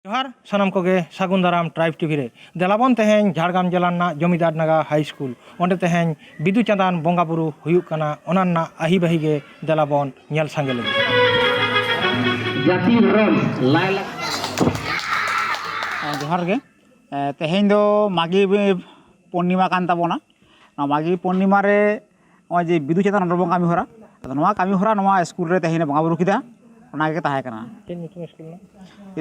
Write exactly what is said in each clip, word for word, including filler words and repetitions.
ᱡᱚᱦᱟᱨ ᱥᱟᱱᱟᱢ ᱠᱚᱜᱮ, ᱥᱟᱹᱜᱩᱱ ᱫᱟᱨᱟᱢ ᱴᱨᱟᱭᱤᱵᱽ ᱴᱤᱵᱷᱤ ᱨᱮ᱾ ᱫᱮᱞᱟᱵᱚᱱ ᱛᱮᱦᱮᱧ ᱡᱷᱟᱲᱜᱨᱟᱢ ᱡᱮᱞᱟ ᱨᱮᱱᱟᱜ ᱡᱚᱢᱤᱫᱟᱨ ᱰᱟᱸᱜᱟ ᱦᱟᱭ ᱥᱠᱩᱞ, ᱚᱸᱰᱮ ᱛᱮᱦᱮᱧ ᱵᱤᱫᱩ ᱪᱟᱸᱫᱟᱱ ᱵᱚᱸᱜᱟ ᱵᱩᱨᱩ ᱦᱩᱭᱩᱜ ᱠᱟᱱᱟ, ᱚᱱᱟ ᱨᱮᱱᱟᱜ ᱟᱹᱦᱤ ᱵᱟᱹᱦᱤ ᱜᱮ ᱫᱮᱞᱟᱵᱚᱱ ᱧᱮᱞ ᱥᱟᱸᱜᱮ ᱞᱮᱜᱮ᱾ ᱡᱟᱹᱛᱤ ᱫᱷᱚᱨᱚᱢ ᱞᱟᱭ ᱞᱟᱠᱪᱟᱨ᱾ ᱡᱚᱦᱟᱨ ᱜᱮ᱾ ᱮ, ᱛᱮᱦᱮᱧ ᱫᱚ ᱢᱟᱜᱷᱤ ᱯᱩᱨᱱᱤᱢᱟ ᱠᱟᱱ ᱛᱟᱵᱚᱱᱟ᱾ ᱱᱚᱣᱟ ᱢᱟᱜᱷᱤ ᱯᱩᱨᱱᱤᱢᱟ ᱨᱮ ᱱᱚᱜᱼᱚᱭ ᱡᱮ ᱵᱤᱫᱩ ᱪᱟᱸᱫᱟᱱ ᱚᱸᱰᱚᱞ ᱵᱚᱸᱜᱟ ᱠᱟᱹᱢᱤ ᱦᱚᱨᱟ, ᱟᱫᱚ ᱱᱚᱣᱟ ᱠᱟᱹᱢᱤ ᱦᱚᱨᱟ ᱱᱚᱣᱟ ᱥᱠᱩᱞ ᱨᱮ ᱛᱮᱦᱮᱧ ᱞᱮ ᱵᱚᱸᱜᱟ ᱵᱩᱨᱩ ᱠᱮᱫᱟ, ᱚᱱᱟ ᱜᱮ ᱛᱟᱦᱮᱸ ᱠᱟᱱᱟ᱾ ᱪᱮᱫ ᱧᱩᱛᱩᱢ ᱥᱠᱩᱞ ᱨᱮᱱᱟᱜ?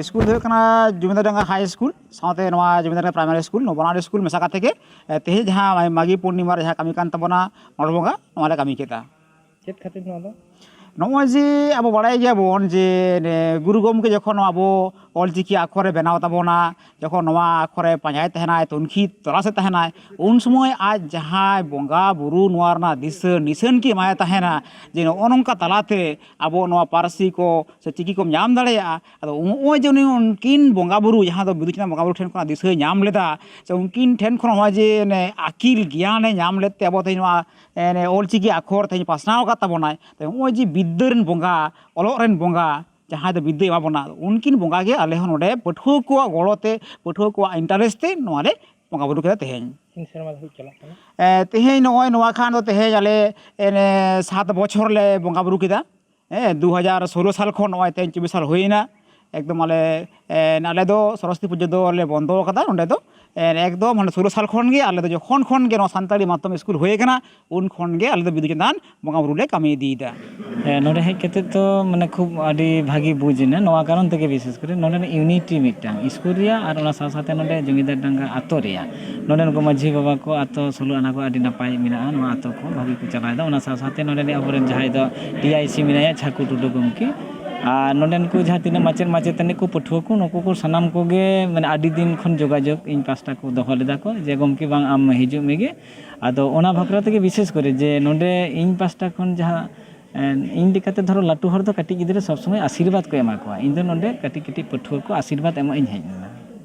ᱥᱠᱩᱞ ᱫᱚ ᱦᱩᱭᱩᱜ ᱠᱟᱱᱟ ᱡᱚᱢᱤᱫᱟᱨ ᱰᱟᱸᱜᱟ ᱦᱟᱭ ᱥᱠᱩᱞ, ᱥᱟᱶᱛᱮ ᱱᱚᱣᱟ ᱡᱚᱢᱤᱫᱟᱨ ᱰᱟᱸᱜᱟ ᱯᱨᱟᱭᱢᱟᱨᱤ ᱥᱠᱩᱞ, ᱱᱚᱣᱟ ᱵᱟᱱᱟᱨ ᱥᱠᱩᱞ ᱢᱮᱥᱟ ᱠᱟᱛᱮ ᱜᱮ, ᱮ, ᱛᱮᱦᱮᱧ ᱡᱟᱦᱟᱸ ᱢᱟᱜᱷᱤ ᱯᱩᱨᱱᱤᱢᱟ ᱨᱮ ᱡᱟᱦᱟᱸ ᱠᱟᱹᱢᱤ ᱠᱟᱱ ᱛᱟᱵᱚᱱᱟ ᱚᱸᱰᱚᱞ ᱵᱚᱸᱜᱟ, ᱱᱚᱣᱟ ᱞᱮ ᱠᱟᱹᱢᱤ ᱠᱮᱫᱟ᱾ ᱪᱮᱫ ᱠᱷᱟᱹᱛᱤᱨ ᱱᱚᱣᱟ ᱫᱚ? ᱱᱚᱜᱼᱚᱭ ᱡᱮ ᱟᱵᱚ ᱵᱟᱲᱟᱭ ᱜᱮᱭᱟᱵᱚᱱ ᱡᱮ ᱱᱮ, ᱜᱩᱨᱩ ᱜᱚᱢᱠᱮ ᱡᱚᱠᱷᱚᱱ ᱟᱵᱚ ᱚᱞᱪᱤᱠᱤ ᱟᱠᱷᱚᱨᱮ ᱵᱮᱱᱟᱣ ᱛᱟᱵᱚᱱᱟ, ᱡᱚᱠᱷᱚᱱ ᱱᱚᱣᱟ ᱟᱠᱷᱚᱨᱮ ᱯᱟᱸᱡᱟᱭ ᱛᱟᱦᱮᱱᱟᱭ, ᱛᱩᱱᱠᱷᱤ ᱛᱚᱞᱟᱥᱮ ᱛᱟᱦᱮᱱᱟᱭ, ᱩᱱ ᱥᱚᱢᱚᱭ ᱟᱡ ᱡᱟᱦᱟᱸᱭ ᱵᱚᱸᱜᱟ ᱵᱩᱨᱩ ᱱᱚᱣᱟ ᱨᱮᱱᱟᱜ ᱫᱤᱥᱟᱹ ᱱᱤᱥᱟᱹᱱ ᱠᱤ ᱮᱢᱟᱭ ᱛᱟᱦᱮᱱᱟ ᱡᱮ ᱱᱚᱜᱼᱚ ᱱᱚᱝᱠᱟ ᱛᱟᱞᱟᱛᱮ ᱟᱵᱚ ᱱᱚᱣᱟ ᱯᱟᱹᱨᱥᱤ ᱠᱚ ᱥᱮ ᱪᱤᱠᱤ ᱠᱚᱢ ᱧᱟᱢ ᱫᱟᱲᱮᱭᱟᱜᱼᱟ᱾ ᱟᱫᱚ ᱱᱚᱜᱼᱚᱭ ᱡᱮ ᱩᱱᱤ, ᱩᱱᱠᱤᱱ ᱵᱚᱸᱜᱟ ᱵᱩᱨᱩ, ᱡᱟᱦᱟᱸ ᱫᱚ ᱵᱤᱫᱩ ᱪᱟᱸᱫᱟᱱ ᱵᱚᱸᱜᱟ ᱵᱩᱨᱩ ᱴᱷᱮᱱ ᱠᱷᱚᱱᱟᱜ ᱫᱤᱥᱟᱹᱭ ᱧᱟᱢ ᱞᱮᱫᱟ, ᱥᱮ ᱩᱱᱠᱤᱱ ᱴᱷᱮᱱ ᱠᱷᱚᱱ ᱱᱚᱜᱼᱚᱭ ᱡᱮ ᱚᱱᱮ ᱟᱹᱠᱤᱞ ᱜᱮᱭᱟᱱᱮ ᱧᱟᱢ ᱞᱮᱫ ᱛᱮ ᱟᱵᱚ ᱛᱮᱦᱮᱧ ᱱᱚᱣᱟ ᱮ, ᱚᱞᱪᱤᱠᱤ ᱟᱠᱷᱚᱨ ᱛᱮᱦᱮᱧ ᱯᱟᱥᱱᱟᱣ ᱟᱠᱟᱫ ᱛᱟᱵᱚᱱᱟᱭ᱾ ᱛᱚ, ᱱᱚᱜᱼᱚᱭ ᱡᱮ ᱵᱤᱫᱽᱫᱟᱹ ᱨᱮᱱ ᱵᱚᱸᱜᱟ, ᱚᱞᱚᱜ ᱨᱮᱱ ᱵᱚᱸᱜᱟ, ᱡᱟᱦᱟᱸᱭ ᱫᱚ ᱵᱤᱫᱽᱫᱟᱹᱭ ᱮᱢᱟ ᱵᱚᱱᱟ, ᱩᱱᱠᱤᱱ ᱵᱚᱸᱜᱟ ᱜᱮ ᱟᱞᱮ ᱦᱚᱸ ᱱᱚᱰᱮ ᱯᱟᱹᱴᱷᱩᱣᱟᱹ ᱠᱚᱣᱟᱜ ᱜᱚᱲᱚ ᱛᱮ, ᱯᱟᱹᱴᱷᱩᱣᱟᱹ ᱠᱚᱣᱟᱜ interest ᱛᱮ ᱱᱚᱣᱟ ᱞᱮ ᱵᱚᱸᱜᱟ ᱵᱩᱨᱩ ᱠᱮᱫᱟ ᱛᱮᱦᱮᱧ᱾ ᱛᱤᱱ ᱥᱮᱨᱢᱟ ᱫᱷᱟᱹᱵᱤᱡ ᱪᱟᱞᱟᱜ ᱠᱟᱱᱟ? ᱮ, ᱛᱮᱦᱮᱧ ᱱᱚᱜᱼᱚᱭ ᱱᱚᱣᱟ ᱠᱷᱟᱱ ᱫᱚ ᱛᱮᱦᱮᱧ ᱟᱞᱮ, ᱮ, ᱥᱟᱛ ᱵᱚᱪᱷᱚᱨ ᱞᱮ ᱵᱚᱸᱜᱟ ᱵᱩᱨᱩ ᱠᱮᱫᱟ᱾ ᱦᱮᱸ, ᱫᱩ ᱦᱟᱡᱟᱨ ᱥᱳᱞᱳ ᱥᱟᱞ ᱠᱷᱚᱱ ᱱᱚᱜᱼᱚᱭ ᱛᱮᱦᱮᱧ ᱪᱚᱵᱵᱤᱥ ᱥᱟᱞ ᱦᱩᱭᱮᱱᱟ᱾ ᱮᱠᱫᱚᱢ ᱟᱞᱮ, ᱮ, ᱟᱞᱮ ᱫᱚ ᱥᱚᱨᱚᱥᱚᱛᱤ ᱯᱩᱡᱟᱹ ᱫᱚᱞᱮ ᱵᱚᱱᱫᱚ ᱟᱠᱟᱫᱟ ᱱᱚᱸᱰᱮ ᱫᱚ᱾ ᱮ, ᱮᱠᱫᱚᱢ ᱦᱟᱱᱮ ᱥᱳᱞᱳ ᱥᱟᱞ ᱠᱷᱚᱱ ᱜᱮ ᱟᱞᱮ ᱫᱚ ᱡᱚᱠᱷᱚᱱ ᱠᱷᱚᱱ ᱜᱮ ᱱᱚᱣᱟ ᱥᱟᱱᱛᱟᱲᱤ ᱢᱟᱫᱽᱫᱷᱚᱢ ᱥᱠᱩᱞ ᱦᱩᱭ ᱟᱠᱟᱱᱟ, ᱩᱱ ᱠᱷᱚᱱ ᱜᱮ ᱟᱞᱮ ᱫᱚ ᱵᱤᱫᱩ ᱪᱟᱸᱫᱟᱱ ᱵᱚᱸᱜᱟ ᱵᱩᱨᱩ ᱞᱮ ᱠᱟᱹᱢᱤ ᱤᱫᱤᱭᱮᱫᱟ᱾ ᱦᱮᱸ, ᱱᱚᱰᱮ ᱦᱮᱡ ᱠᱟᱛᱮ ᱛᱚ ᱢᱟᱱᱮ ᱠᱷᱩᱵ ᱟᱹᱰᱤ ᱵᱷᱟᱹᱜᱤ ᱵᱩᱡᱽ ᱮᱱᱟ, ᱱᱚᱣᱟ ᱠᱟᱨᱚᱱ ᱛᱮᱜᱮ ᱵᱤᱥᱮᱥ ᱠᱚᱨᱮ ᱱᱚᱰᱮᱱᱟᱜ unity ᱢᱤᱫᱴᱟᱝ ᱥᱠᱩᱞ ᱨᱮᱭᱟᱜ ᱟᱨ ᱚᱱᱟ ᱥᱟᱶ ᱥᱟᱶᱛᱮ ᱱᱚᱰᱮ ᱡᱚᱢᱤᱫᱟᱨ ᱰᱟᱸᱜᱟ ᱟᱛᱳ ᱨᱮᱭᱟᱜ, ᱱᱚᱰᱮᱱ ᱠᱚ ᱢᱟᱹᱡᱷᱤ ᱵᱟᱵᱟ ᱠᱚ, ᱟᱛᱳ ᱥᱳᱞᱳ ᱟᱱᱟ ᱠᱚ ᱟᱹᱰᱤ ᱱᱟᱯᱟᱭ ᱢᱮᱱᱟᱜᱼᱟ, ᱱᱚᱣᱟ ᱟᱛᱳ ᱠᱚ ᱵᱷᱟᱹᱜᱤ ᱠᱚ ᱪᱟᱞᱟᱣᱮᱫᱟ᱾ ᱚᱱᱟ ᱥᱟᱶ ᱥᱟᱶᱛᱮ ᱱᱚᱰᱮᱱᱤᱡ ᱟᱵᱚᱨᱮᱱ ᱡᱟᱦᱟᱸᱭ ᱫᱚ TIC ᱢᱮᱱᱟᱭᱟ, ᱪᱷᱟᱠᱩ ᱴᱩᱰᱩ ᱜᱚᱢᱠᱮ, ᱟᱨ ᱱᱚᱰᱮᱱ ᱠᱚ ᱡᱟᱦᱟᱸ ᱛᱤᱱᱟᱹᱜ ᱢᱟᱪᱮᱫ ᱢᱟᱪᱮᱛᱟᱹᱱᱤ ᱠᱚ, ᱯᱟᱹᱴᱷᱩᱣᱟᱹ ᱠᱚ, ᱱᱩᱠᱩ ᱠᱚ ᱥᱟᱱᱟᱢ ᱠᱚᱜᱮ ᱢᱟᱱᱮ ᱟᱹᱰᱤ ᱫᱤᱱ ᱠᱷᱚᱱ ᱡᱳᱜᱟᱡᱳᱜᱽ ᱤᱧ ᱯᱟᱥᱴᱟ ᱠᱚ ᱫᱚᱦᱚ ᱞᱮᱫᱟ ᱠᱚ ᱡᱮ, "ᱜᱚᱢᱠᱮ ᱵᱟᱝ, ᱟᱢ ᱦᱤᱡᱩᱜ ᱢᱮᱜᱮ᱾" ᱟᱫᱚ ᱚᱱᱟ ᱵᱟᱠᱷᱨᱟ ᱛᱮᱜᱮ ᱵᱤᱥᱮᱥ ᱠᱚᱨᱮ ᱡᱮ ᱱᱚᱰᱮ ᱤᱧ ᱯᱟᱥᱴᱟ ᱠᱷᱚᱱ ᱡᱟᱦᱟᱸ, ᱮᱸ, ᱤᱧ ᱞᱮᱠᱟᱛᱮ ᱫᱷᱚᱨᱚ ᱞᱟᱹᱴᱩ ᱦᱚᱲ ᱫᱚ ᱠᱟᱹᱴᱤᱡ ᱜᱤᱫᱽᱨᱟᱹ ᱥᱚᱵᱽ ᱥᱚᱢᱚᱭ ᱟᱥᱤᱨᱵᱟᱫᱽ ᱠᱚ ᱮᱢᱟ ᱠᱚᱣᱟ, ᱤᱧ ᱫᱚ ᱱᱚᱰᱮ ᱠᱟᱹᱴᱤᱡ ᱠᱟᱹᱴᱤᱡ ᱯᱟᱹᱴᱷᱩᱣᱟᱹ ᱠᱚ ᱟᱥᱤᱨᱵᱟᱫᱽ ᱮᱢᱚᱜ ᱤᱧ ᱦᱮᱡ ᱞᱮᱱᱟ᱾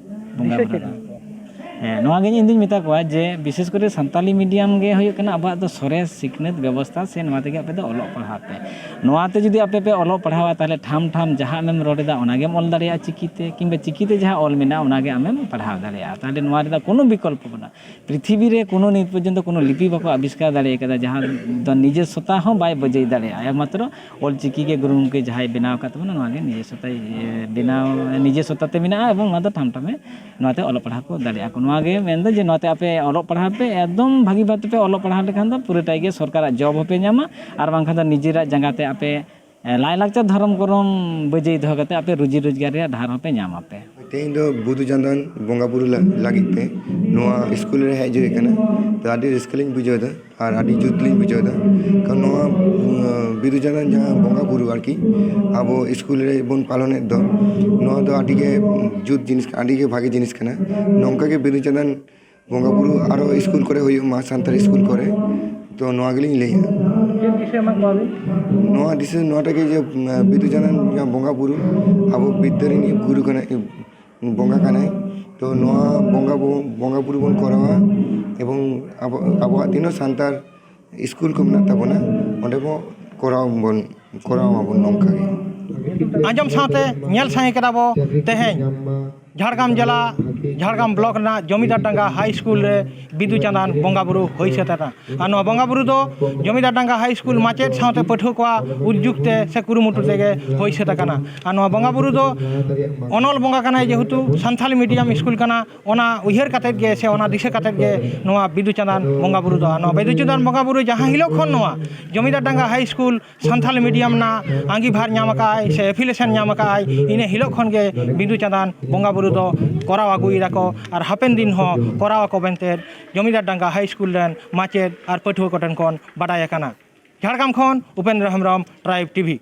ᱵᱚᱸᱜᱟ ᱵᱤᱥᱚᱭ ᱵᱩᱨᱩ ᱪᱮᱫ ᱫᱚ᱾ ᱠᱟᱱᱟ? ᱦᱮᱸ, ᱱᱚᱣᱟ ᱜᱮ ᱤᱧ ᱫᱩᱧ ᱢᱮᱛᱟ ᱠᱚᱣᱟ ᱡᱮ ᱵᱤᱥᱮᱥ ᱠᱚᱨᱮ ᱥᱟᱱᱛᱟᱞᱤ ᱢᱤᱰᱤᱭᱟᱢ ᱜᱮ ᱦᱩᱭᱩᱜ ᱠᱟᱱᱟ ᱟᱵᱚᱣᱟᱜ ᱫᱚ ᱥᱚᱨᱮᱥ ᱥᱤᱠᱷᱱᱟᱹᱛ ᱵᱮᱵᱚᱥᱛᱷᱟ, ᱥᱮ ᱱᱚᱣᱟ ᱛᱮᱜᱮ ᱟᱯᱮ ᱫᱚ ᱚᱞᱚᱜ ᱯᱟᱲᱦᱟᱜ ᱯᱮ᱾ ᱱᱚᱣᱟ ᱛᱮ ᱡᱩᱫᱤ ᱟᱯᱮ ᱯᱮ ᱚᱞᱚᱜ ᱯᱟᱲᱦᱟᱣᱟ, ᱛᱟᱦᱚᱞᱮ ᱴᱷᱟᱢ ᱴᱷᱟᱢ ᱡᱟᱦᱟᱸ ᱟᱢᱮᱢ ᱨᱚᱲ ᱮᱫᱟ, ᱚᱱᱟ ᱜᱮᱢ ᱚᱞ ᱫᱟᱲᱮᱭᱟᱜᱼᱟ ᱪᱤᱠᱤᱛᱮ, ᱠᱤᱝᱵᱟ ᱪᱤᱠᱤᱛᱮ ᱡᱟᱦᱟᱸ ᱚᱞ ᱢᱮᱱᱟᱜᱼᱟ, ᱚᱱᱟ ᱜᱮ ᱟᱢᱮᱢ ᱯᱟᱲᱦᱟᱣ ᱫᱟᱲᱮᱭᱟᱜᱼᱟ᱾ ᱛᱟᱦᱚᱞᱮ ᱱᱚᱣᱟ ᱨᱮᱫᱚ ᱠᱳᱱᱳ ᱵᱤᱠᱚᱞᱯᱚ ᱵᱟᱹᱱᱩᱜᱼᱟ᱾ ᱯᱨᱤᱛᱷᱤᱵᱤ ᱨᱮ ᱠᱳᱱᱳ ᱱᱤᱛ ᱯᱚᱨᱡᱚᱱᱛᱚ ᱠᱳᱱᱳ ᱞᱤᱯᱤ ᱵᱟᱠᱚ ᱟᱵᱤᱥᱠᱟᱨ ᱫᱟᱲᱮ ᱟᱠᱟᱫᱟ, ᱡᱟᱦᱟᱸ ᱫᱚ ᱱᱤᱡᱮ ᱥᱚᱛᱟ ᱦᱚᱸ ᱵᱟᱭ ᱵᱟᱹᱡᱟᱹᱭ ᱫᱟᱲᱮᱭᱟᱜᱼᱟ᱾ ᱮᱠᱢᱟᱛᱨᱚ ᱚᱞ ᱪᱤᱠᱤ ᱜᱮ ᱜᱩᱨᱩ ᱜᱚᱢᱠᱮ ᱡᱟᱦᱟᱸᱭ ᱵᱮᱱᱟᱣ ᱟᱠᱟᱫ ᱛᱟᱵᱚᱱᱟ, ᱱᱚᱣᱟ ᱜᱮ ᱱᱤᱡᱮ ᱥᱚᱛᱟᱭ, ᱤᱭᱟᱹ, ᱵᱮᱱᱟᱣ, ᱱᱤᱡᱮ ᱥᱚᱛᱟ ᱛᱮ ᱢᱮᱱᱟᱜᱼᱟ, ᱮᱵᱚᱝ ᱱᱚᱣᱟ ᱫᱚ ᱴᱷᱟᱢ ᱴᱷᱟᱢᱮ ᱱᱚᱣᱟᱛᱮ ᱚᱞᱚᱜ ᱯᱟᱲᱦᱟᱣ ᱠᱚ ᱫᱟᱲᱮᱭᱟᱜᱼᱟ ᱠᱚ᱾ ᱱᱚᱣᱟ ᱜᱮ ᱢᱮᱱᱫᱚ ᱡᱮ ᱱᱚᱣᱟᱛᱮ ᱟᱯᱮ ᱚᱞᱚᱜ ᱯᱟᱲᱦᱟᱣ ᱯᱮ, ᱮᱠᱫᱚᱢ ᱵᱷᱟᱹᱜᱤ ᱵᱷᱟᱵᱽ ᱛᱮᱯᱮ ᱚᱞᱚᱜ ᱯᱟᱲᱦᱟᱣ ᱞᱮᱠᱷᱟᱱ ᱫᱚ ᱯᱩᱨᱟᱹᱴᱟᱭ ᱜᱮ ᱥᱚᱨᱠᱟᱨᱟᱜ ᱡᱚᱵ ᱦᱚᱸᱯᱮ ᱧᱟᱢᱟ, ᱟᱨ ᱵᱟᱝᱠᱷᱟᱱ ᱫᱚ ᱱᱤᱡᱮᱨᱟᱜ ᱡᱟᱸᱜᱟ ᱛᱮ ᱟᱯᱮ, ᱮ, ᱞᱟᱭᱼᱞᱟᱠᱪᱟᱨ ᱫᱷᱚᱨᱚᱢ ᱠᱚᱨᱚᱢ ᱵᱟᱹᱡᱟᱹᱭ ᱫᱚᱦᱚ ᱠᱟᱛᱮ ᱟᱯᱮ ᱨᱩᱡᱤ ᱨᱳᱡᱽᱜᱟᱨ ᱨᱮᱭᱟᱜ ᱰᱟᱦᱟᱨ ᱦᱚᱸᱯᱮ ᱧᱟᱢ ᱟᱯᱮ᱾ ᱛᱮᱦᱮᱧ ᱫᱚ ᱵᱤᱫᱩ ᱪᱟᱸᱫᱟᱱ ᱵᱚᱸᱜᱟ ᱵᱩᱨᱩ ᱞᱟ-, ᱞᱟᱹᱜᱤᱫ ᱛᱮ ᱱᱚᱣᱟ ᱥᱠᱩᱞ ᱨᱮ ᱦᱮᱡ ᱦᱩᱭ ᱟᱠᱟᱱᱟ᱾ ᱛᱚ, ᱟᱹᱰᱤ ᱨᱟᱹᱥᱠᱟᱹ ᱞᱤᱧ ᱵᱩᱡᱷᱟᱹᱣ ᱮᱫᱟ ᱟᱨ ᱟᱹᱰᱤ ᱡᱩᱛ ᱞᱤᱧ ᱵᱩᱡᱷᱟᱹᱣ ᱮᱫᱟ᱾ ᱠᱟᱨᱚᱱ ᱱᱚᱣᱟ, ᱩᱸ, ᱵᱤᱫᱩ ᱪᱟᱸᱫᱟᱱ ᱡᱟᱦᱟᱸ ᱵᱚᱸᱜᱟ ᱵᱩᱨᱩ ᱟᱨᱠᱤ ᱟᱵᱚ ᱥᱠᱩᱞ ᱨᱮ ᱵᱚᱱ ᱯᱟᱞᱚᱱᱮᱫ ᱫᱚ, ᱱᱚᱣᱟ ᱫᱚ ᱟᱹᱰᱤ ᱜᱮ ᱡᱩᱛ ᱡᱤᱱᱤᱥ, ᱟᱹᱰᱤ ᱜᱮ ᱵᱷᱟᱜᱮ ᱡᱤᱱᱤᱥ ᱠᱟᱱᱟ᱾ ᱱᱚᱝᱠᱟ ᱜᱮ ᱵᱤᱫᱩ ᱪᱟᱸᱫᱟᱱ ᱵᱚᱸᱜᱟ ᱵᱩᱨᱩ ᱟᱨᱚ ᱥᱠᱩᱞ ᱠᱚᱨᱮ ᱦᱩᱭᱩᱜ ᱢᱟ, ᱥᱟᱱᱛᱟᱲᱤ ᱥᱠᱩᱞ ᱠᱚᱨᱮ᱾ ᱛᱚ, ᱱᱚᱣᱟ ᱜᱮᱞᱤᱧ ᱞᱟᱹᱭᱟ᱾ ᱪᱮᱫ ᱫᱤᱥᱟᱹ ᱮᱢᱟ ᱠᱚᱣᱟ ᱵᱤᱱ? ᱱᱚᱣᱟ ᱫᱤᱥᱟᱹ ᱱᱚᱣᱟᱴᱟᱜ ᱜᱮ ᱡᱮ, ᱩᱸ, ᱵᱤᱫᱩ ᱪᱟᱸᱫᱟᱱ ᱡᱟᱦᱟᱸ ᱵᱚᱸᱜᱟ ᱵᱩᱨᱩ, ᱟᱵᱚ ᱵᱤᱫᱽᱫᱟᱹ ᱨᱤᱱᱤᱡ ᱜᱩᱨᱩ ᱠᱟᱱᱟᱭ, ᱵᱚᱸᱜᱟ ᱠᱟᱱᱟᱭ᱾ ᱛᱚ, ᱱᱚᱣᱟ ᱵᱚᱸᱜᱟ ᱵᱚ-, ᱵᱚᱸᱜᱟ ᱵᱩᱨᱩ ᱵᱚᱱ ᱠᱚᱨᱟᱣᱟ, ᱮᱵᱚᱝ ᱟᱵᱚ, ᱟᱵᱚᱣᱟᱜ ᱛᱤᱱᱟᱹᱜ ᱥᱟᱱᱛᱟᱲ ᱥᱠᱩᱞ ᱠᱚ ᱢᱮᱱᱟᱜ ᱛᱟᱵᱚᱱᱟ, ᱚᱸᱰᱮ ᱵᱚ ᱠᱚᱨᱟᱣ ᱵᱚᱱ, ᱠᱚᱨᱟᱣ ᱢᱟᱵᱚᱱ ᱱᱚᱝᱠᱟ ᱜᱮ᱾ ᱟᱸᱡᱚᱢ ᱥᱟᱶᱛᱮ ᱧᱮᱞ ᱥᱟᱸᱜᱮ ᱠᱮᱫᱟ ᱵᱚ ᱛᱮᱦᱮᱧ ᱡᱷᱟᱲᱜᱨᱟᱢ ᱡᱮᱞᱟ, ᱡᱷᱟᱲᱜᱨᱟᱢ ᱵᱞᱚᱠ ᱨᱮᱱᱟᱜ ᱡᱚᱢᱤᱫᱟᱨ ᱰᱟᱸᱜᱟ ᱦᱟᱭ ᱥᱠᱩᱞ ᱨᱮ ᱵᱤᱫᱩ ᱪᱟᱸᱫᱟᱱ ᱵᱚᱸᱜᱟ ᱵᱩᱨᱩ ᱦᱩᱭ ᱥᱟᱹᱛ ᱮᱱᱟ᱾ ᱟᱨ ᱱᱚᱣᱟ ᱵᱚᱸᱜᱟ ᱵᱩᱨᱩ ᱫᱚ ᱡᱚᱢᱤᱫᱟᱨ ᱰᱟᱸᱜᱟ ᱦᱟᱭ ᱥᱠᱩᱞ ᱢᱟᱪᱮᱫ ᱥᱟᱶᱛᱮ ᱯᱟᱹᱴᱷᱩᱣᱟᱹ ᱠᱚᱣᱟᱜ ᱩᱫᱽᱡᱩᱠ ᱛᱮ ᱥᱮ ᱠᱩᱨᱩᱢᱩᱴᱩ ᱛᱮᱜᱮ ᱦᱩᱭ ᱥᱟᱹᱛ ᱟᱠᱟᱱᱟ᱾ ᱟᱨ ᱱᱚᱣᱟ ᱵᱚᱸᱜᱟ ᱵᱩᱨᱩ ᱫᱚ ᱚᱱᱚᱞ ᱵᱚᱸᱜᱟ ᱠᱟᱱᱟᱭ, ᱡᱮᱦᱮᱛᱩ ᱥᱟᱱᱛᱷᱟᱞᱤ ᱢᱤᱰᱤᱭᱟᱢ ᱥᱠᱩᱞ ᱠᱟᱱᱟ, ᱚᱱᱟ ᱩᱭᱦᱟᱹᱨ ᱠᱟᱛᱮᱫ ᱜᱮ ᱥᱮ ᱚᱱᱟ ᱫᱤᱥᱟᱹ ᱠᱟᱛᱮᱫ ᱜᱮ ᱱᱚᱣᱟ ᱵᱤᱫᱩ ᱪᱟᱸᱫᱟᱱ ᱵᱚᱸᱜᱟ ᱵᱩᱨᱩ ᱫᱚ, ᱟᱨ ᱱᱚᱣᱟ ᱵᱤᱫᱩ ᱪᱟᱸᱫᱟᱱ ᱵᱚᱸᱜᱟ ᱵᱩᱨᱩ ᱡᱟᱦᱟᱸ ᱦᱤᱞᱳᱜ ᱠᱷᱚᱱ ᱱᱚᱣᱟ ᱡᱚᱢᱤᱫᱟᱨ ᱰᱟᱸᱜᱟ ᱦᱟᱭ ᱥᱠᱩᱞ ᱥᱟᱱᱛᱷᱟᱞᱤ ᱢᱤᱰᱤᱭᱟᱢ ᱨᱮᱱᱟᱜ ᱟᱸᱜᱤᱵᱷᱟᱨ ᱧᱟᱢ ᱟᱠᱟᱫ ᱟᱭ ᱥᱮ ᱮᱯᱷᱤᱞᱮᱥᱚᱱ ᱧᱟᱢ ᱟᱠᱟᱫ ᱟᱭ, ᱤᱱᱟᱹ ᱦᱤᱞᱳᱜ ᱠᱷᱚᱱ ᱜᱮ ᱵᱤᱫᱩ ᱪᱟᱸᱫᱟᱱ ᱵᱚᱸᱜᱟ ᱵᱩᱨᱩ ᱫᱚ ᱠᱚᱨᱟᱣ ᱟᱹᱜᱩᱭ ᱫᱟᱠᱚ ᱟᱨ ᱦᱟᱯᱮᱱ ᱫᱤᱱ ᱦᱚᱸ ᱠᱚᱨᱟᱣ ᱟᱠᱚ ᱢᱮᱱᱛᱮ ᱡᱚᱢᱤᱫᱟᱨ ᱰᱟᱸᱜᱟ ᱦᱟᱭ ᱥᱠᱩᱞ ᱨᱮᱱ ᱢᱟᱪᱮᱫ ᱟᱨ ᱯᱟᱹᱴᱷᱩᱣᱟᱹ ᱠᱚᱴᱷᱮᱱ ᱠᱷᱚᱱ ᱵᱟᱰᱟᱭ ᱟᱠᱟᱱᱟ᱾ ᱡᱷᱟᱲᱜᱨᱟᱢ ᱠᱷᱚᱱ ᱩᱯᱮᱱᱫᱨᱚ ᱦᱮᱢᱵᱨᱚᱢ, ᱴᱨᱟᱭᱤᱵᱽ ᱴᱤᱵᱷᱤ᱾